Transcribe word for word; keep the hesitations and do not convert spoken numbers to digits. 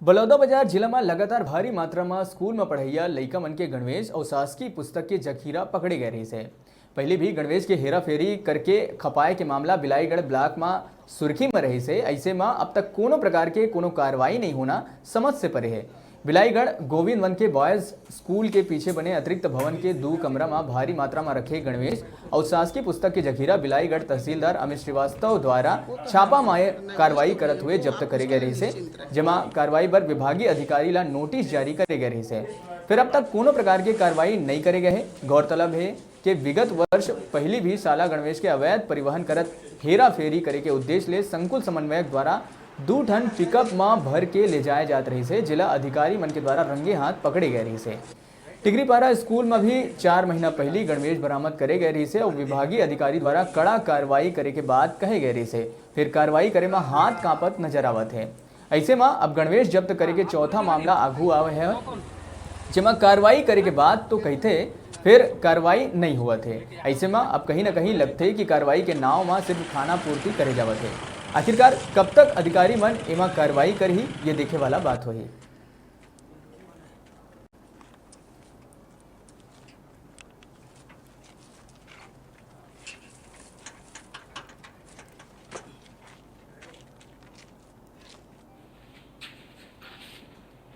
बलौदाबाजार जिला म लगातार भारी मात्रा म स्कूल म पढ़इया लइका मन के गणवेश अउ शासकीय पुस्तक के जखीरा पकड़े गए रहिस हे। पहिली भी गणवेश के हेराफेरी करके खपाए के मामला बिलाईगढ़ ब्लॉक म सुर्खी म रहिस हे। अइसे म अब तक कोनो प्रकार के कोनो कार्रवाई नइ होना समझ से परे हे। बिलाईगढ़ गोविंद वन के बॉयज स्कूल के पीछे बने अतिरिक्त भवन के दू कमरा म भारी मात्रा म रखे गणवेश अउ शासकीय पुस्तक के जखीरा बिलाईगढ़ तहसीलदार अमित श्रीवास्तव द्वारा छापा मारे कार्रवाई करत हुए जब्त करे गए रहिस हे, जेमा कार्रवाई बर विभागीय अधिकारी ला नोटिस जारी करे गए रहिस हे। फिर अब तक कोनो प्रकार के कार्रवाई नइ करे गए हे। गौरतलब हे कि विगत वर्ष पहिली भी शाला गणवेश के अवैध परिवहन करत हेराफेरी करे के उद्देश्य ले संकुल समन्वयक द्वारा दू ठन पिकअप म भर के ले जाए जात रहिस हे, जेला अधिकारी मन के द्वारा रंगे हाथ पकड़े गए रहिस हे। टिकरीपारा स्कूल म भी चार महीना पहिली गणवेश बरामद करे गए रहिस हे अउ विभागीय अधिकारी द्वारा कड़ा कार्रवाई करे के बात कहे गए रहिस हे, फिर कार्रवाई करे म हाथ कांपत नजर आवत हे। अइसे म अब गणवेश जब्त करे के चौथा मामला आघू आवे हे, जेमा कार्रवाई करे के बात तो कहिथे, फिर कार्रवाई नइ होवत हे। अइसे म अब कहीं न कहीं लगथे कि कार्रवाई के नाव म सिर्फ खाना पूर्ति करे जावत हे। आखिरकार कब तक अधिकारी मन एमा कार्रवाई करही, ये देखे वाला बात होही।